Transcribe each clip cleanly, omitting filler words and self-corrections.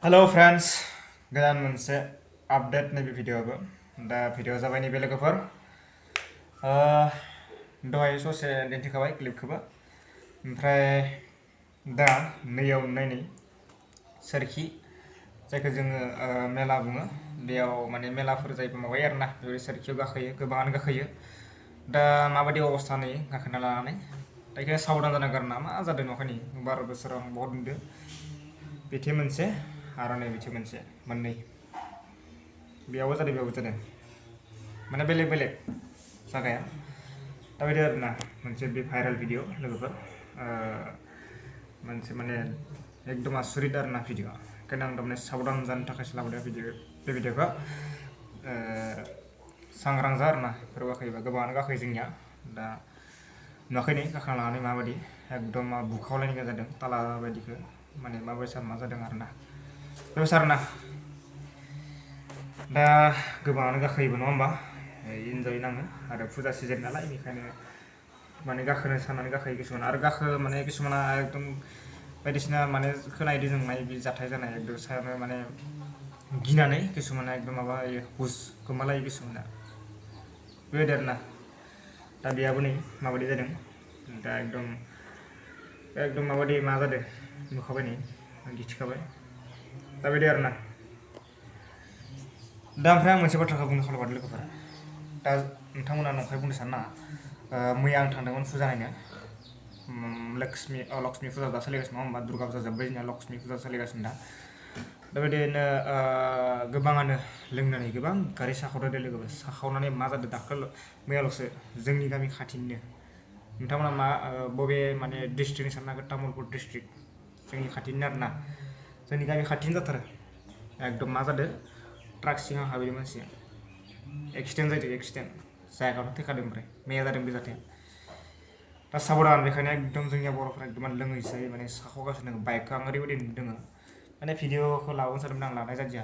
Hello friends, goदान मोनसे update नैबे भिडियोआबो दा भिडियो जाबाय नैबे लोगोफोर दहाय ससे दिन्थिखाबाय क्लिपखौबो ओमफ्राय दा नैयाव नायनै सोरखि जायखौ जोङो मेला बुङो बेयाव माने मेलाफोर जायोबा माबायो आरोना बे सोरखियाव गाखोयो गोबाङानो गाखोयो दा माबायदि अबस्था नै गाखोना लानानै दा बेखायनो साबधान जानांगौ आरोना मा जादों नखानि 12 बोसोराव आं बहुत नुदों बेथे मोनसे आरो नै बिथिं मोनसे मोननै बेयावबो जादों माने बेलेग बेलेग जागाया दा बिदि आरोना मोनसे बे भाइरेल भिडियो लोगोफोर मोनसे माने एकदम आसुरित आरोना भिडियो ओंखायनो आं दामाने साबधान जानो थाखायसो लाबोदों बे भिडियोखौ सांग्रां जा आरोना बेफोर गाखोयोबा गोबाङानो गाखोयो जोंनिया दा नुवाखै नै गाखोना लानानै माबायदि एकदम बुखावलायनाय जादों ताला बायदिखौ माने माबायसा मा जादों आरोना बेबायसा आरोना दा गोबाङानो गाखोयोबो नङा होमबा इन्जय नाङो आरो फुजा सिजोन नालाय बेनिखायनो माने गाखोनो साननानै गाखोयो किसुमान आरो माने किसुमाना एकदम बायदिसिना माने खोनायदों जों बे जाथाय जानाय एकदम सायावनो माने गिनानै किसुमाना एकदम माबायो हुस गोमालायो किसुमाना बेबायदि आरोना दा बेयाबो नै माबायदि जादों दा एकदम माबायदि मा जादों नुखाबाय नै आं दिन्थिखाबाय दा बिदि आरोना दा ओमफ्राय आं मोनसे बाथ्राखौ बुंनो खावलायबाय लोगोफोरा दा नोंथांमोना नंखाय बुंनो सानो नाङा मैया आं थांदोंमोन फुजा नायनो लक्ष्मी फुजा दा सोलिगासिनो नङा होमबा दुर्गा फुजा जोब्बाय जोंना लक्ष्मी फुजा सोलिगासिनो दा बेबायदिनो गोबाङानो लोंनानै गोबां गारि साखावदों लोगोफोर साखावनानै मा जादों दाखाल मैयाल'सो जोंनि गामि खाथिनिनो नोंथांमोना मा बबे माने डिस्ट्रिक्टनि साननो हागौ तामुलपुर डिस्ट्रिक्ट जोंनि खाथिनि आरोना जोंनि गामि खाथिनि जाथारो एकदम मा जादों ट्राक सिङाव हाबैदों मानसिया एक्सिडेन्ट जादों एक्सिडेन्ट जायगायावनो थैखादों ओमफ्राय मैया जादों बे जाथाया दा साबधान बेखायनो एकदम जोंनिया बर'फ्रा एकदम लोङैसै माने साखावगासिनो दङ बाइकखौ आं ओरैबायदि नुदों माने भिडिअखौ लाबोनो सानदोंमोन आं लानाय जादिया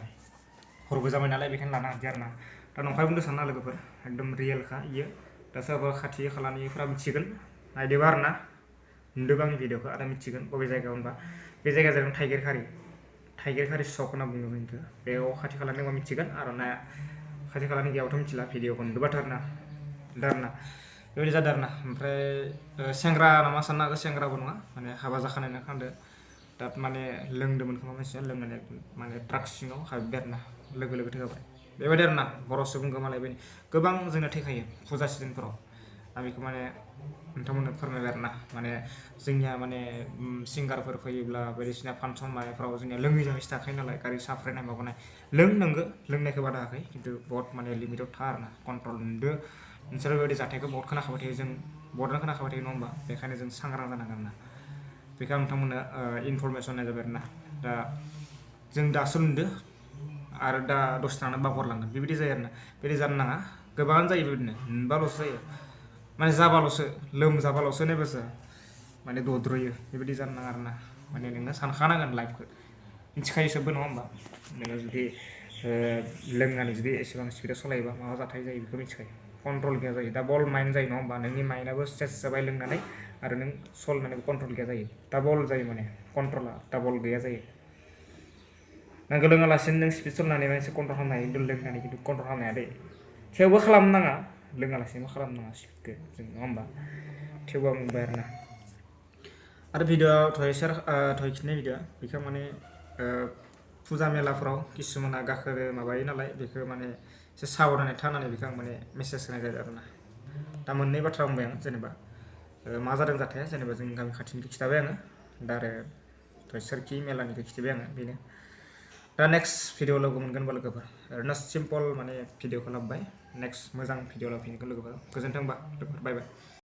हरबो जाबाय नालाय बेखायनो लानो हादिया आरोना दा नंखाय बुंदों सानना लोगोफोर एकदम रियेलखा इयो दा सोरबा खाथि खालानिफ्रा मिथिगोन नायदोंबा आरोना नुदोंबा आंनि भिडिअखौ आरो मिथिगोन बबे जायगायाव होनबा बे जायगाया जादों थाइगिरखारि सक होनना बुङो जोंखौ बेयाव खाथि खालानि मिथिगोन आरो ना खाथि खालानि गैयाबाथ' मिथिला भिडिअखौ नुदोंबाथ' आरोना बेबायदि जादों आरोना ओमफ्राय सेंग्रा नामा साननो हागौ सेंग्राबो नङा माने हाबा जाखानाय खालामदो दा माने लोंदोंमोन खोमा मानसिया लोंनानै माने ट्राक सिङाव हाबबाय आरोना लोगो थैखाबाय बेबायदि आरोना बर' सुबुं गोमालायबाय गोबां जोंना थैखायो फुजा सिजोनफोराव आं बेखौ माने नोंथांमोननो फोरमायबाय आरोना माने जोंनिया माने सिंगारफोर फैयोब्ला बायदिसिना फांसन मानायफ्राव जोंनिया लोङै जाङैसो थाखायो नालाय गारि साफ्रायनाय माबानाय लोंनांगौ लोंनायखौ बादा होआखै खिन्थु बहुत माने लिमिटाव था आरोना कन्ट्रल नुदो नोंसोर बेबायदि जाथायखौ बहुत खोनाखाबाय थायो जों बहुतनो खोनाखाबाय थायो नङा होमबा बेखायनो जों सांग्रां जानांगोन आरोना बेखौ आं नोंथांमोननो इनफरमेसन होनाय जाबाय आरोना दा जों दासो नुदों आरो दा दसे थानानै बावगारलांगोन बेबायदि जायो आरोना बेबायदि जानो नाङा गोबाङानो जायो बेबायदिनो नुबाल'सो जायो माने जाबाल'सो लोमजाबाल'सो नायबासो माने दद्रयो बेबायदि जानो नाङा आरोना माने नोङो सानखानांगोन लाइफखौ मिथिखायो सोबबो नङा होमबा नोङो जुदि लोंनानै जुदि एसेबां स्पिडाव सालायोबा माबा जाथाय जायो बेखौ मिथिखायो कन्ट्रल गैया जायो डाबल माइन्ड जायो नङा होमबा नोंनि माइन्डआबो स्ट्रेस जाबाय लोंनानै आरो नों सलायनानैबो कन्ट्रल गैया जायो डाबल जायो माने कन्ट्रला डाबल गैया जायो नांगौ लोङालासिनो नों स्पिड सालायनानै मोनसे कन्ट्रल खालामनो हायो खिन्थु लोंनानै खिन्थु कन्ट्रल खालामनो हाया दै थेवबो खालामनो नाङा लोङालासिनो खालामनो नाङा स्पिडखौ जों नङा होमबा थेवबो आं बुंबाय आरोना आरो भिडिअ थय खिन्थानाय भिडिअ बेखौ माने फुजा मेलाफ्राव किसुमाना गाखोनो माबायो नालाय बेखौ माने एसे साबधानै थानानै बेखौ आं माने मेसेज होनाय जादों आरोना दा मोननै बाथ्रा बुंबाय आं जेनेबा मा जादों जाथाया जेनेबा जोंनि गामि खाथिनिखौ खिथाबाय आङो दा आरो सोरखि मेलानिखौ खिथिबाय आङो बेनो दा नेक्स्ट भिडिअ लोगो मोनगोनबा लोगोफोर ओरैनो सिम्पल माने भिडिअखौ लाबोबाय नेक्स्ट मोजां भिडिअ लाबोफिनगोन लोगोफोर गोजोन्थोंबा लोगोफोर बाय बाय